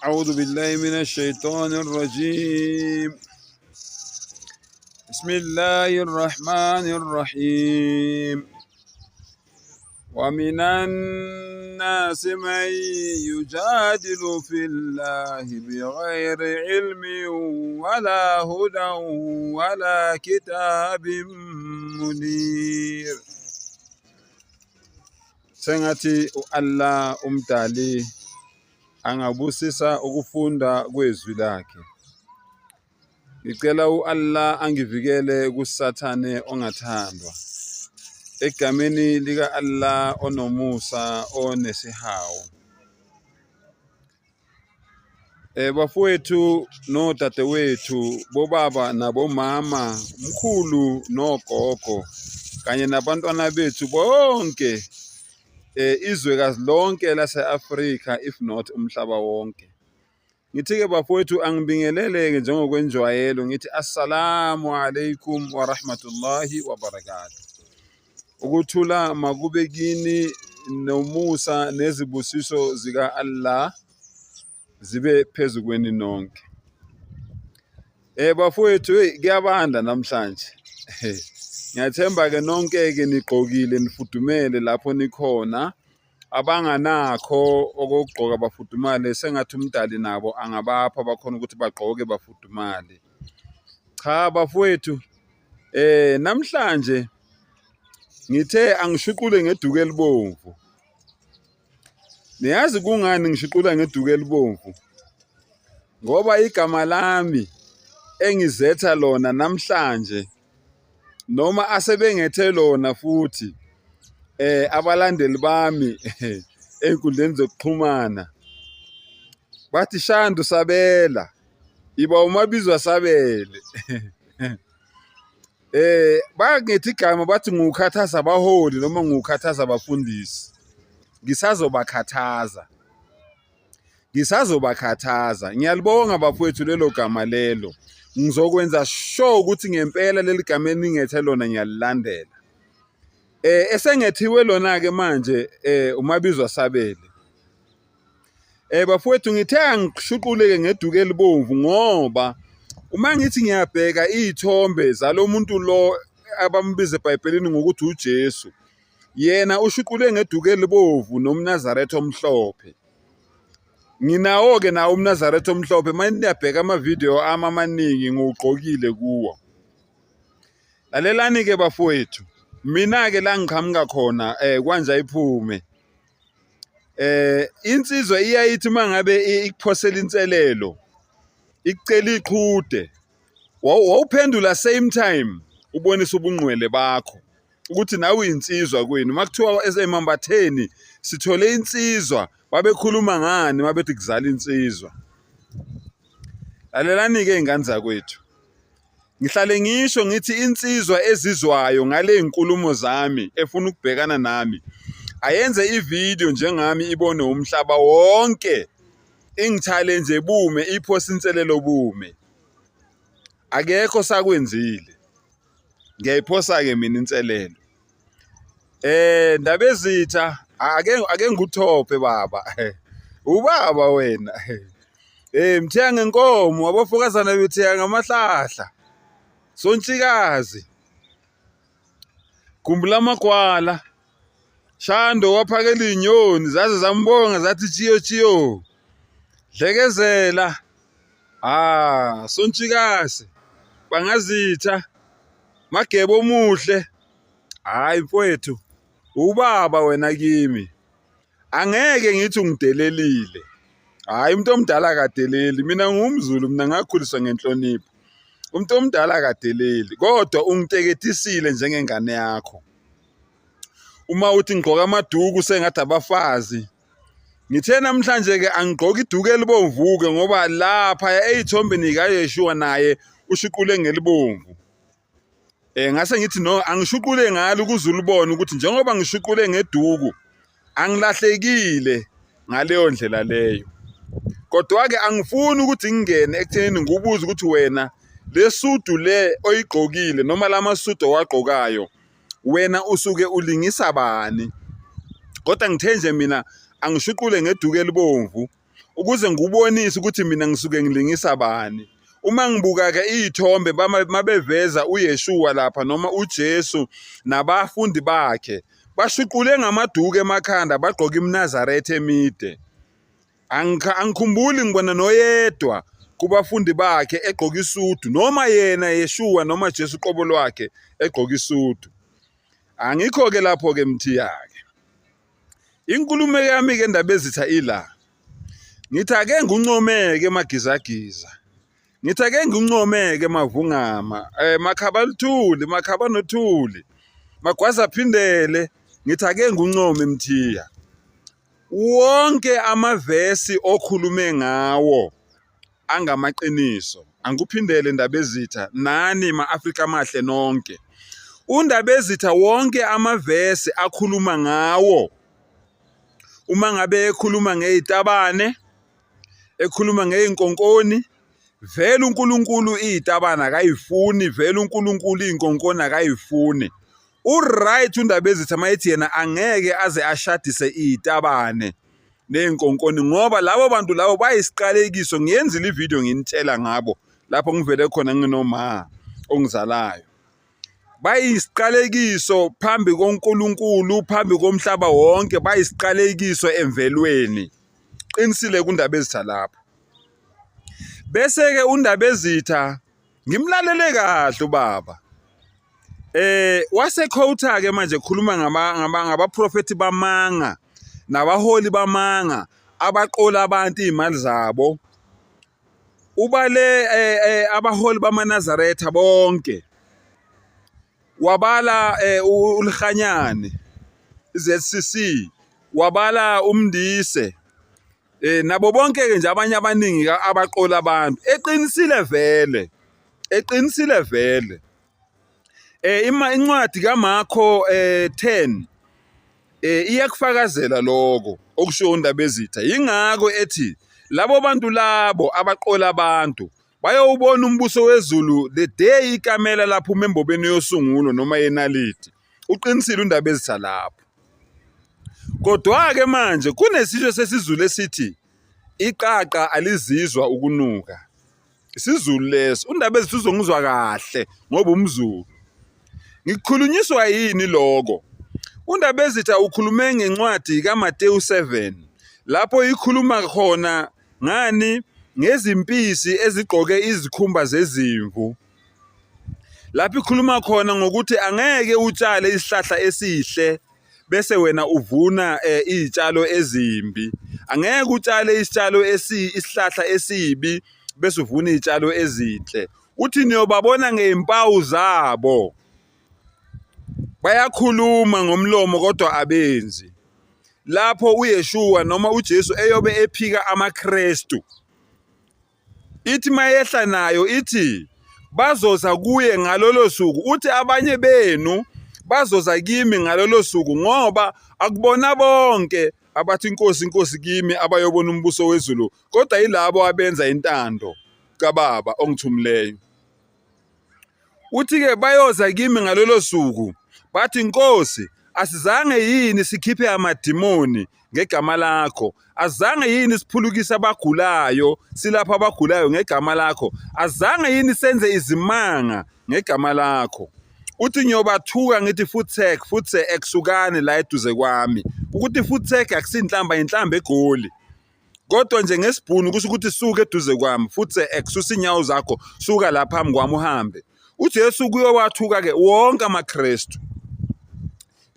أعوذ بالله من الشيطان الرجيم بسم الله الرحمن الرحيم ومن الناس من يجادل في الله بغير علم ولا هدى ولا كتاب منير. Sengathi u-Allah uMdali angabusisa ukufunda kwezwi lakhe. Ngicela u-Allah angivikele kuSathane ongathandwa. Egameni lika-Allah onomusa onesihawu. Bafowethu nodadewethu, bobaba nabomama, mkhulu nogogo kanye nabantwana bethu bonke, izwekazi lonke lase-Afrika, if not umhlaba wonke. Ngithi-ke bafowethu, angibingelele-ke njengokwenjwayelo, ngithi assalamu alaikum wa rahmatullahi wa barakatuh. Ukuthula makube kini nomusa nezibusiso zika-Allah zibe phezu kweni nonke. Bafowethu, hey, kuyabanda namhlanje. Ngiyathemba-ke nonke-ke nigqokile, nifudumele lapho nikhona. Abanganakho okokugqoka bafudumale, sengathi uMdali nabo angabapha bakhona ukuthi bagqoke bafudumale. Cha bafowethu, namhlanje ngithe angishuqule ngeduku elibomvu. Niyazi kungani ngishuqula ngeduku elibomvu? Ngoba igama lami engizetha lona namhlanje, noma asebengethe lona futhi abalandeli bami ey'nkundleni zokuxhumana, bathi Shandu sabela, iba umabizwa sabele. Bangethi igama, bathi ngukhathaza abaholi noma ngukhathaza abafundisi. Ngisazobakhathaza, ngisazobakhathaza. Ngiyalibonga bafowethu lelo gama lelo. Ngizokwenza sure ukuthi ngempela leli gama eningethe lona ngiyalilandela. Esengethiwe lona-ke manje umabizwa sabele. Bafowethu, ngithe angishuquleke ngeduku elibomvu ngoba uma ngithi ngiyabheka iy'thombe zalo muntu lo abambiza eBhayibhelini ngokuthi uJesu, yena ushuqule ngeduku elibomvu nomNazaretha omhlophe. Nginawo-ke nawo umNazaretha omhlophe, uma niyabheka amavidiyo ami amaningi ngiwugqokile kuwo. Lalelani-ke bafowethu, mina-ke la ngiqhamuka khona kwanja iphume. Insizwa iyayithi uma ngabe ikuphosela inselelo, ikucela iqhude, wawuphendula same time ubonisa ubungqwele bakho ukuthi nawe uyinsizwa kwenu. Uma kuthiwa esemambatheni sithole insizwa, babekhuluma ngani uma bethi kuzala insizwa? Lalelani-ke iy'ngane zakwethu. Ngihlale ngisho ngithi insizwa ezizwayo ngale nkulumo zami efuna ukubhekana nami ayenze ividiyo njengami, ibone umhlaba wonke, ingi-challenge bume, iphose inselelo bume. Akekho sakwenzile. Ngiyayiphosa-ke mina inselelo. Ndabezitha, ake ngikuthophe baba. Ubaba wena. Mthiya ngenkomo, abafokazana bethiya ngamahlahla. Sontshikazi. Gumbi lamagwala. Shando waphakela iy'nyoni zaze zambonga zathi tshiyo tshiyo. Dlekezela. Ah, Sontshikazi. Bangazitha. Magebo omuhle. Hayi mfowethu, ubaba wena kimi. Angeke ngithi ungidelelile. Hhayi, umuntu omdala akadeleli. Mina ngiwumZulu, mina ngakhuliswa ngenhlonipho. Umuntu omdala akadeleli, kodwa ungiteketisile njengengane yakho. Uma uthi ngigqoka amaduku sengathi abafazi. Ngithe namhlanje-ke angigqoke iduku elibomvu-ke ngoba lapha ey'thombeni kaYeshua naye ushuqule ngelibomvu. Ngase ngithi no, angishuqule ngalo ukuze ulibone ukuthi njengoba ngishuqule ngeduku angilahlekile ngaleyo ndlela leyo. Kodwa-ke angifuni ukuthi ngingene ekuthenini ngikubuze ukuthi wena le sudu le oyigqokile noma la masudu owagqokayo wena usuke ulingisa bani. Kodwa ngithe nje mina angishuqule ngeduku elibomvu. Ukuze ngikubonise ukuthi mina ngisuke ngilingisa bani. Uma ngibuka-ke iy'thombe mabeveza uYeshua lapha noma uJesu nabafundi bakhe, bashuqule ngamaduku emakhanda bagqoke imiNazaretha emide. Angikhumbuli ngibona noyedwa kubafundi bakhe egqoka isudu noma yena Yeshua noma Jesu qobo lwakhe egqoka isudu. Angikho-ke lapho-ke Mthiya-ke. Inkulumo yami-ke Ndabezitha ila. Ngithi ake ngincomeke Magizagiza. Ngithi ake ngincomeke Mavungama, Makhaba Luthuli, Makhaba Nothuli, Magwaza Phindele, ngithi ake ngincome Mthiya. Wonke amavesi okhulume ngawo angamaqiniso. Angikuphindele Ndabezitha nani ma-Afrika amahle nonke. UNdabezitha wonke amavesi akhuluma ngawo uma ngabe ekhuluma ngezitabane, ekhuluma ngey'nkonkoni, vele uNkulunkulu iy'tabane akayifuni, vele uNkulunkulu iy'nkonkoni akayifuni. U-right uNdabezitha uma ethi yena angeke aze ashadise iy'tabane ney'nkonkoni ngoba labo bantu labo bayisiqalekiso. Ngiyenzile ividiyo nginitshela ngabo lapho ngivele khona nginoma ongizalayo. Bayisiqalekiso phambi koNkulunkulu, phambi komhlaba wonke, bayisiqalekiso emvelweni. Qinisile kuNdabezitha lapho. Bese-ke uNdabezitha ngimlalele kahle ubaba. Wasekhowutha ke manje khuluma ngabaprofethi bamanga nabaholi bamanga abaqola abantu iy'mali zabo. Ubale abaholi bamaNazaretha bonke. Wabala uLhanyane, i-ZCC, wabala uMndise. Nabo bonke-ke nje abanye abaningi abaqola abantu. Eqinisile vele, eqinisile vele. Ima incwadi kaMarko 10 iyakufakazela lokho okushiwo uNdabezitha. Yingakho ethi labo bantu labo abaqola abantu bayowubona umbuso wezulu the day ikamela laphuma embobeni yosungulo noma yenaliti. Uqinisile uNdabezitha lapho. Kodwa-ke manje kunesisho sesiZulu esithi iqaqa alizizwa ukunuka. IsiZulu leso. UNdabezitha uzongizwa kahle ngoba umZulu. Ngikukhulunyiswa yini lokho? UNdabezitha ukhulume ngencwadi kaMateyu 7 lapho ikhuluma khona ngani ngezimpisi ezigqoke izikhumba zezimvu. Lapho ikhuluma khona ngokuthi angeke utshale isihlahla esihle bese wena uvuna iy'tshalo ezimbi. Angeke utshale isitshalo isihlahla esibi bese uvuna iy'tshalo ezinhle. Uthi niyobabona ngey'mpawu zabo. Bayakhuluma ngomlomo kodwa abenzi. Lapho uYeshua noma uJesu eyobe ephika amaKrestu. Ithi mayehla nayo ithi bazoza kuye ngalolo suku. Uthi abanye benu bazoza kimi ngalolo suku ngoba akubona bonke abathi inkosi inkosi kimi abayobona umbuso wezulu kodwa yilabo abenza intando kaBaba ongithumileyo. Uthi-ke bayoza kimi ngalolo suku bathi, Nkosi, asizange yini sikhiphe amadimoni ngegama lakho? Azange yini siphulukise abagulayo, silapha abagulayo ngegama lakho? Azange yini senze izimanga ngegama lakho? Uthi ngiyobathuka ngithi futsek futsek sukani la eduze kwami. Ukuthi futsek akusinhlamba inhlamba eGoli. Kodwa nje ngesibhunu kusho ukuthi suka eduze kwami futhi ekususa inyawo zakho suka la phambi kwami uhambe. UJesu kuyowathuka-ke wonke amaKristu.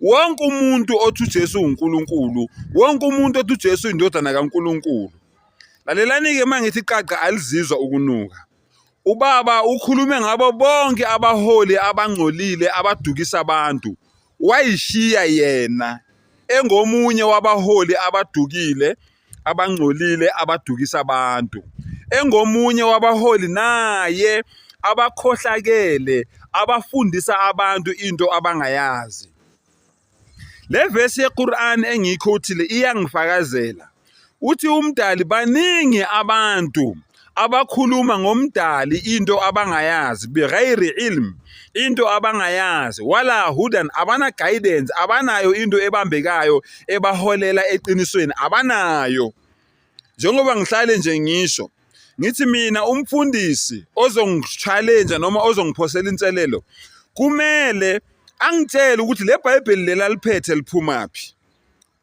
Wonke umuntu othi uJesu uNkulunkulu, wonke umuntu othi uJesu indodana kaNkulunkulu. Lalelani-ke uma ngithi iqaqa alizizwa ukunuka. Ubaba ukhulume ngabo bonke abaholi abangcolile abadukisa abantu. Wayishiya yena engomunye wabaholi abadukile abangcolile abadukisa abantu. Engomunye wabaholi naye abakhohlakele abafundisa abantu into abangayazi. Le vesi yeQur'an engiyikhothile iyangifakazela. Uthi uMdali baningi abantu abakhuluma ngoMdali into abangayazi bighairi ilm into abangayazi wala hudan abana guidance abanayo into ebambekayo ebaholela eqinisweni abanayo. Njengoba ngihlale nje ngisho ngithi mina umfundisi ozongi-challenge noma ozongiphosela inselelo kumele angitshele ukuthi le Bhayibheli lela liphethe liphumaphi.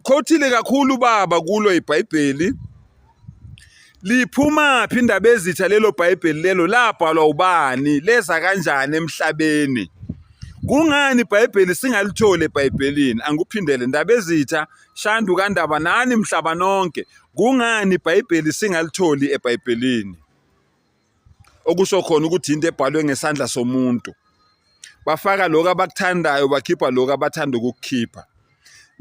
Khothile kakhulu baba kulo iBhayibheli. Liphumaphi indaba ezitha lelo Bhayibheli lelo labhalwa ubani leza kanjani emhlabeni? Kungani iBhayibheli singalitholi eBhayibhelini? Angikuphindele indaba ezitha Shandu kaNdaba nani mhlaba nonke. Kungani iBhayibheli singalitholi eBhayibhelini? Okusho khona ukuthi into ebhalwe ngesandla somuntu. Bafaka lokho abakuthandayo bakhipha lokho abathanda ukukukhipha.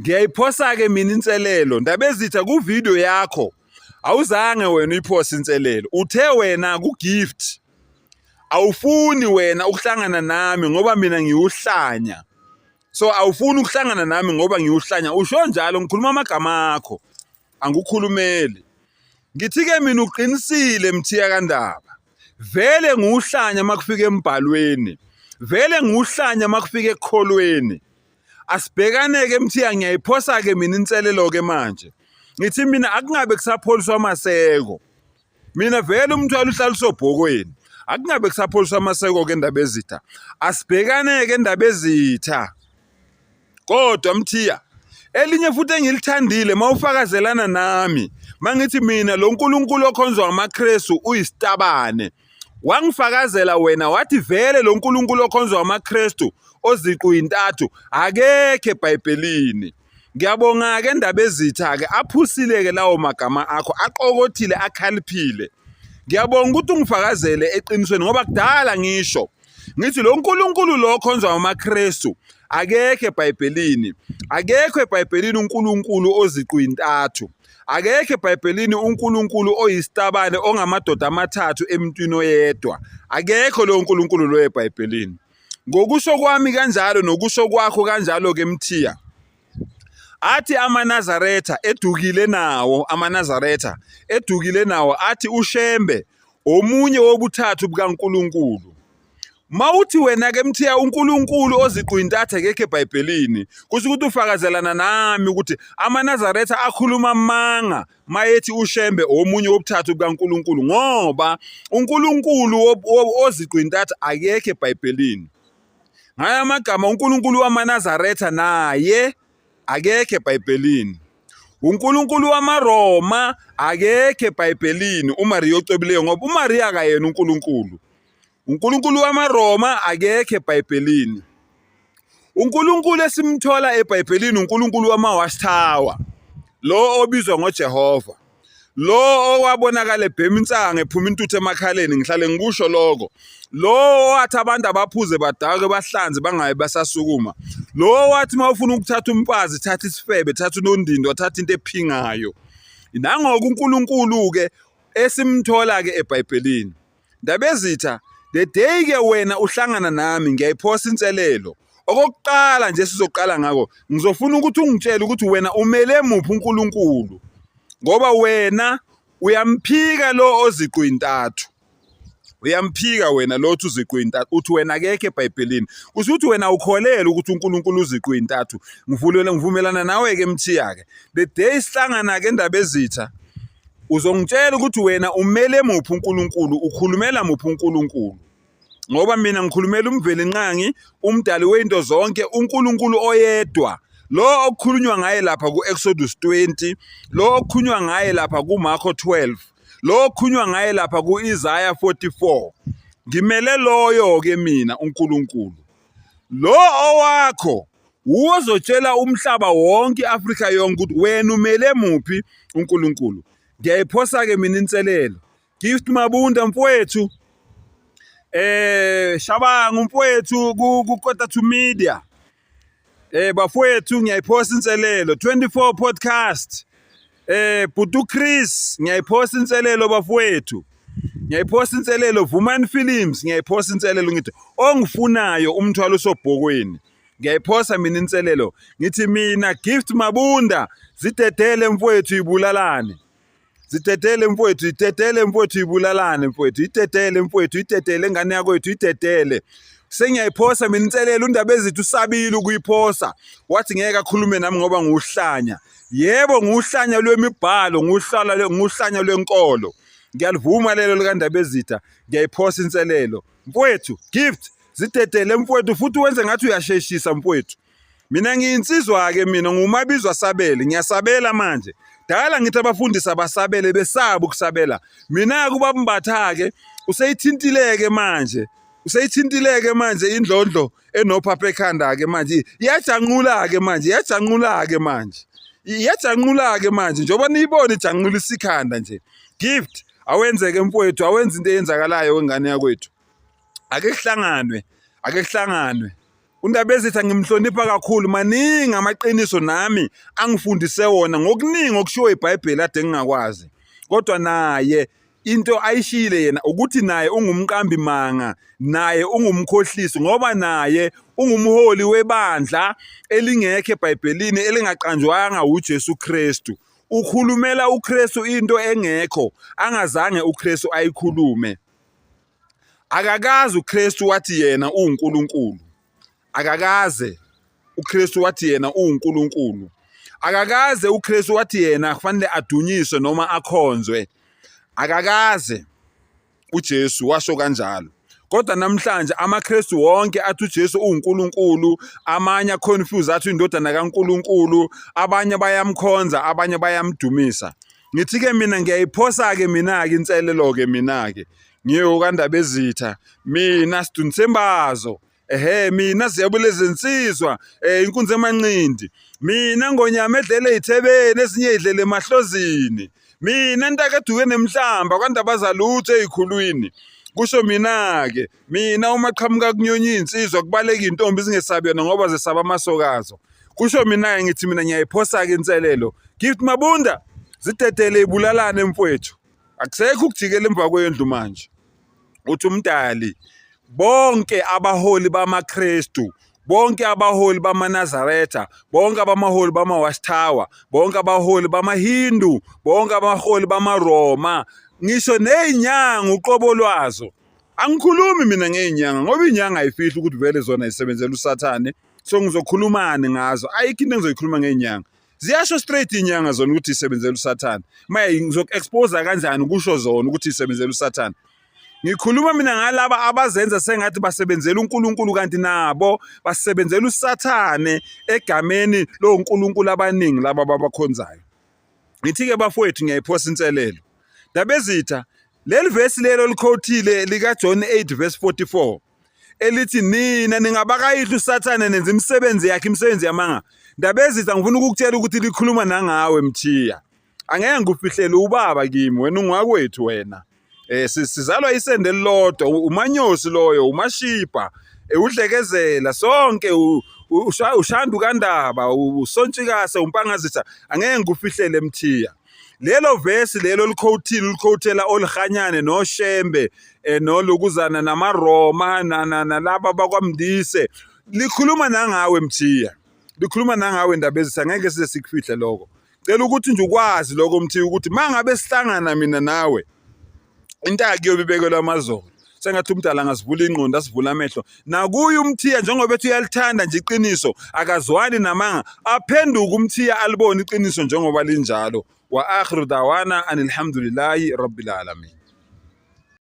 Ngiyayiphosa-ke mina inselelo Ndabezitha ku-video yakho awuzange wena uyiphose inselelo uthe wena ku-gift awufuni wena ukuhlangana nami ngoba mina ngiwuhlanya so awufuni ukuhlangana nami ngoba ngiwuhlanya usho njalo ngikhuluma amagama akho angikukhulumeli ngithi-ke mina uqinisile Mthiya kaNdaba vele ngiwuhlanya makufika embhalweni vele ngiwuhlanya makufika ekukholweni asibhekane-ke Mthiya ngiyayiphosa-ke mina inselelo-ke manje ngithi mina akungabe kusapholiswa amaseko mina vele umthwalo uhlala usobhokweni akungabe kusapholiswa amaseko-ke ndaba ezitha asibhekane-ke ndaba ezitha kodwa Mthiya elinye futhi engilithandile mawufakazelana nami mangithi mina lo nkulunkulu okhonzwa ngamaKristu uyisitabane wangifakazela wena wathi vele lo nkulunkulu okhonzwa ngamaKristu oziqu yintathu akekho eBhayibhelini ngiyabonga-ke ndaba ezitha-ke aphusile-ke lawo magama akho aqokothile akhaliphile ngiyabonga ukuthi ungifakazele eqinisweni ngoba kudala ngisho ngithi lo nkulunkulu lo okhonzwa ngamaKristu akekho eBhayibhelini akekho eBhayibhelini uNkulunkulu oziqu intathu akekho eBhayibhelini uNkulunkulu oyisitabane ongamadoda amathathu emntwini oyedwa akekho lo nkulunkulu lo eBhayibhelini ngokusho kwami kanjalo nokusho kwakho kanjalo ke Mthiya athi amaNazaretha edukile nawo amaNazaretha edukile nawo athi uShembe omunye wobuthathu bukaNkulunkulu mawuthi wena ke Mthiya uNkulunkulu oziquyintatha akekho eBhayibhelini kusho ukuthi ufakazelana nami ukuthi amaNazaretha akhuluma amanga mayethi uShembe omunye wobuthathu bukaNkulunkulu ngoba uNkulunkulu oziquyintatha akekho eBhayibhelini ngayo amagama uNkulunkulu wamaNazaretha naye akekho eBhayibhelini uNkulunkulu wamaRoma akekho eBhayibhelini uMariya ocwebileyo ngoba uMariya akayena uNkulunkulu uNkulunkulu wamaRoma akekho eBhayibhelini uNkulunkulu esimthola eBhayibhelini uNkulunkulu wama-Watchtower lo obizwa ngoJehova lo owabonakala ebhema insangu ephuma intuthu emakhaleni ngihlale ngikusho lokho lo owathi abantu abaphuze badake bahlanze bangabe basasukuma lo owathi uma ufuna ukuthatha umfazi thatha isifebe thatha unondindo thatha into ephingayo nangoku uNkulunkulu-ke esimthola-ke eBhayibhelini Ndabezitha, the day ke wena uhlangana nami ngiyayiphosa inselelo. Okokuqala nje sizoqala ngako, ngizofuna ukuthi ungitshele ukuthi wena umele muphi uNkulunkulu. Ngoba wena uyamphika lo oziqu intathu. Uyamphika wena lo othi uziqu intathu, uthi wena akekho eBhayibhelini. Kusho ukuthi wena ukholelwa ukuthi uNkulunkulu uziqu intathu. Ngivulele ngivumelana nawe ke Mthiya ke. The day sihlangana ke Ndabezitha, uzongitshela ukuthi wena umele muphi uNkulunkulu ukhulumela muphi uNkulunkulu ngoba mina ngikhulumela uMvelinqangi umdali wezinto zonke uNkulunkulu oyedwa lo okukhulunywa ngaye lapha ku-Exodus 20 lo okukhulunywa ngaye lapha kuMarko 12 lo okukhulunywa ngaye lapha ku-Isaiah 44 ngimele loyo ke mina uNkulunkulu lo owakho Wozotshela umhlaba wonke iAfrika yonke ukuthi wena umele muphi uNkulunkulu. Ngiyayiphosa ke mina inselelo. Gift Mabunda mfowethu. Shabangu mfowethu ku Kota to Media. Bafowethu ngiyayiphosa inselelo 24 podcast. Bhutu Chris ngiyayiphosa inselelo bafowethu. Ngiyayiphosa inselelo Vumani Films ngiyayiphosa inselelo ngithi ongifunayo umthwalo usobhokweni. Ngiyayiphosa mina inselelo ngithi mina Gift Mabunda zidedele mfowethu ibulalane zidedele mfowethu idedele mfowethu ibulalane mfowethu idedele mfowethu idedele ingane yakwethu idedele Sengiyayiphosa mina inselelo uNdabezitha usabile ukuyiphosa. Wathi ngeke akhulume nami ngoba nguhlanya. Yebo nguhlanya lwemibhalo, nguhlala nguhlanya lwenkolo. Ngiyalivuma lelo likaNdabezitha, ngiyayiphosa inselelo. Mfowethu, Gift, zidedele mfowethu futhi wenze ngathi uyasheshisa mfowethu. Mina ngiyinsizwa-ke mina ngumabizwa sabele ngiyasabela manje dala ngithi abafundisi abasabele besaba ukusabela mina-ke ubabumbatha-ke useyithintileke manje useyithintileke manje indlondlo enophapha ekhanda-ke manje iyajanqula-ke manje iyajanqula-ke manje iyajanqula-ke manje njengoba niyibona ijanqulisa ikhanda nje Gift awenzeke mfowethu awenze into eyenzakalayo wengane yakwethu ake kuhlanganwe ake kuhlanganwe uNdabezitha ngimhlonipha kakhulu maningi amaqiniso nami angifundise wona ngokuningi okushiwo iBhayibheli ade ngingakwazi kodwa naye into ayishiyile yena ukuthi naye ungumqambi manga naye ungumkhohlisi ngoba naye ungumholi webandla elingekho eBhayibhelini elingaqanjwanga uJesu Kristu ukhulumela uKristu into engekho angazange uKristu ayikhulume Akakaze uKristu wathi yena uwuNkulunkulu. Akakaze uKristu wathi yena uwuNkulunkulu. Akakaze uKristu wathi yena kufanele adunyiswe noma akhonzwe. Akakaze uJesu washo kanjalo. Kodwa namhlanje amaKristu wonke athi uJesu uwuNkulunkulu, amanye aconfuse athi uyindodana kaNkulunkulu, abanye bayamkhonza, abanye bayamdumisa. Ngithi-ke mina ngiyayiphosa-ke mina-ke inselelo-ke mina-ke ngiyo kaNdabezitha mina Sidunisembazo ehe mina Ziyabule zinsizwa eh inkunzi emanqindi mina ngonyama edlele ezithebeni ezinye idlele emahlozini mina ntaka eduke nemhlamba kwandaba zalutho ezikhulwini kusho mina-ke mina uma qhamuka kunyonye iy'nsizwa kubaleka iy'ntombi zingesabi yona ngoba zesaba amasokazo kusho mina-ke ngithi mina ngiyayiphosa-ke inselelo Gift Mabunda zidedele ibulalane mfwethu akusekho ukujikela emva kwendlu manje uthi umdali bonke abaholi bamaKristu bonke abaholi bamaNazaretha bonke abamaholi bama-Watchtower bonke abaholi bamaHindu bonke abaholi bamaRoma ngisho nezinyanga uqobo lwazo angikhulumi mina ngey'nyanga ngoba iy'nyanga ayifihli ukuthi vele zona zisebenzela usathane so ngizokhulumani ngazo ayikho into engizoyikhuluma ngey'nyanga ziyasho straight iy'nyanga zona ukuthi isebenzela usathane maye ngizoku-expose kanjani kusho zona ukuthi isebenzela usathane ngikhuluma mina ngalaba abazenza sengathi basebenzela uNkulunkulu kanti nabo basebenzela usathane egameni loNkulunkulu abaningi laba ababakhonzayo ngithi-ke bafowethu ngiyayiphosa inselelo Ndabezitha leli vesi lelo likhothile likaJohn 8 verse 44 elithi nina ningabakayihlo uSathane nenza imisebenzi yakhe imisebenzi yamanga. Ndabezitha ngifuna ukukutshela ukuthi likhuluma nangawe Mthiya. Angeke ngikufihlele ubaba kimi wena ungakwethu wena. Eh sizalwa isende elilodwa umanyosi loyo umashipa udlekezela sonke ushandu kandaba usontshikase umpangazitha angeke ngikufihlele Mthiya. Lelo vesi lelo likhowuthile ulikhowuthela olihanyane noShembe nolokuzana namaRoma nalaba bakwaMndise likhuluma nangawe Mthiya likhuluma nangawe Ndabezitha ngeke size sikufihle lokho cela ukuthi nje ukwazi lokho Mthiya ukuthi mangabe sihlangana mina nawe intaka iyobe ibekelwe amazolo sengathi umdala angasivula ingqondo asivula amehlo nakuye uMthiya njengoba ethi uyalithanda nje iqiniso akazwani namanga aphenduke uMthiya alibone iqiniso njengoba linjalo wa akhiru dawana anilhamdulillahi rabbil alamin.